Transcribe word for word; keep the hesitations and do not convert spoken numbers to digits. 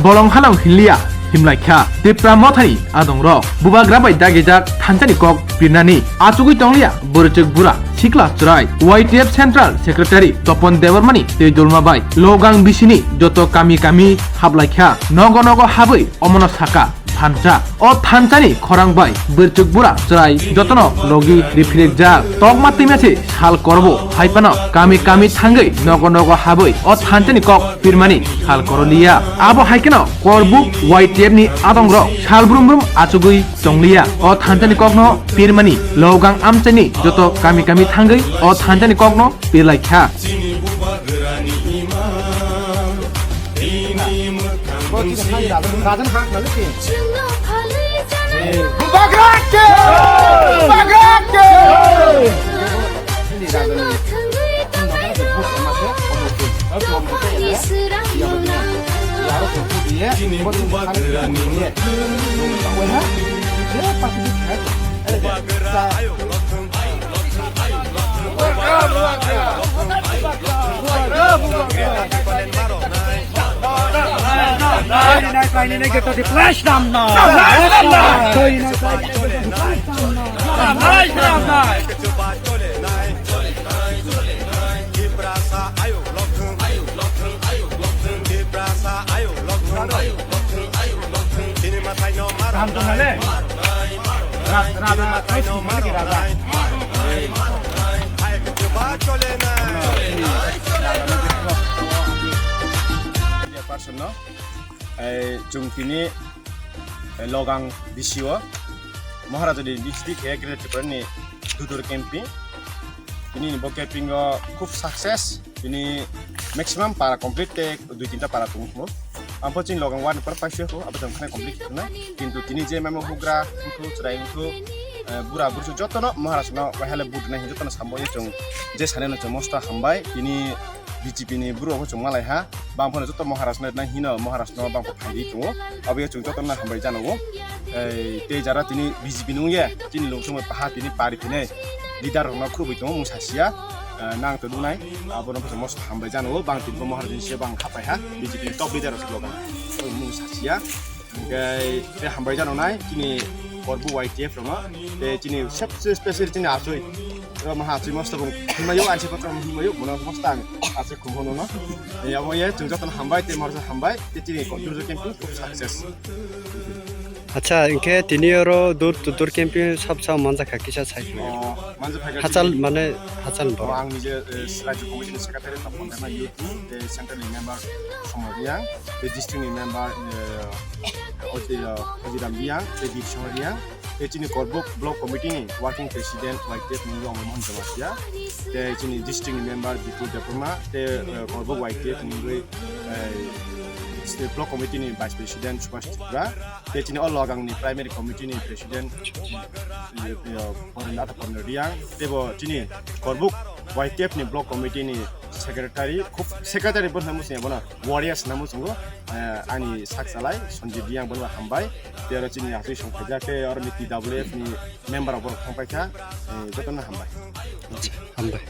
Bolong halong hinliya himlaikha Tipra Mothani adongrok. Bubagra bai dagijak thanchani kok pirnani achugwi tongliya bwrwichwk bura sikla chwrai. Y T F Central Secretary Topon Debbarmani tei Dulma bai Logang bisini joto kami kami hablaikha. Nogo nogo habwi omono saka thansa. O thansani khorang bai bwrwichwk bura chwrai jotono logi riphirekjak. Tokma twima se sal korobo hai phano kami kami thangwi nogo nogo habwi o thansani kok pirmani sal koroliya. Abo hai kheno Korbuk Y T F ni adongrok sal brum brum achugwi tongliya. O thansani kokno pirmani Logang amchaini joto kami kami thangwi o thansani kokno pirlaikha. Bubagra ke! Bubagra ke! Person no, eh, chwng tini, eh, Logang B C O, Maharaja ni district khe Greater Tripura ni Dudur camping. Tini bo camping o khub success. Tini maximum para complete te dui tinta para tongo. Ampo chini Logang ward ni pura paisho ko, abo tong khana complete khna. Kintu tini je memo hugra, hwnkhu, chwrai hwnkhu, eh, bura bursu jotono Maharaj no wahale but nai jotono sambo ye chwng je sane no chwng mosto hambai. Tini B J P ni buru bo chwng malai ha. Bang phano joto Maharaj no nai hino Maharaj no bang phaidi tongo. Abo ye chwng jotono hambai jano. Eh, tei jara tini B J P nung ye, tini lungsung paha tini pari tini leader rok no khurubui tongo mung sasia. Eh, nang to nunai, abo no bwswk mosto hambai jano, bang tini bo Maharaj ni se bang khapai ha, B J P ni top leader rok se bo bang. Abo mung sasia. Hingke te hambai jano nai, chini Korbu Y T F rok no, te chini sep-, special chini achoi. Ro maha achoi mosto bung himayo, ansi patro himayo, bono mosto ang achoi khum hono no. Te abo ye, chwng jotono hambai, te Maharaj hambai, te chini Korbu camping khub success. Acha, hingke tini oro dur to dur camping sab sab manjakha kisa sai. Oh, manjakha kisa. Hachal mane hachal bo. Oh, ang nije, eh, Rajya Committee ni Secretary Topon Debbarma youth ni, tei Central ni member Somar Reang, tei district ni member, eh, Oji-, eh, Ojiram Reang, tei Birsong Reang, tei chini Korbuk Block Committee ni Working President Y T F ni Longmon Jamatia, tei chini district ni member Bipul Debbarma, tei, eh, Korbuk Y T F ni, eh, State Block Committee ni Vice President Subhash Tripura, tei chini o Logang ni Primary Committee ni President, eh, eh, Porendata Porendra Reang, tei bo chini Korbuk Y T F ni Block Committee ni Secretary, khub secretary bo hwnwi swngo bono, warriors hwnwi swngo, eh, ani sak salai Sanjib Reang bono hambai, tei oro chini achoi song khaijak, tei oro ni T W F ni member rok borok thang paikha, eh, jotono hambai. Hambai.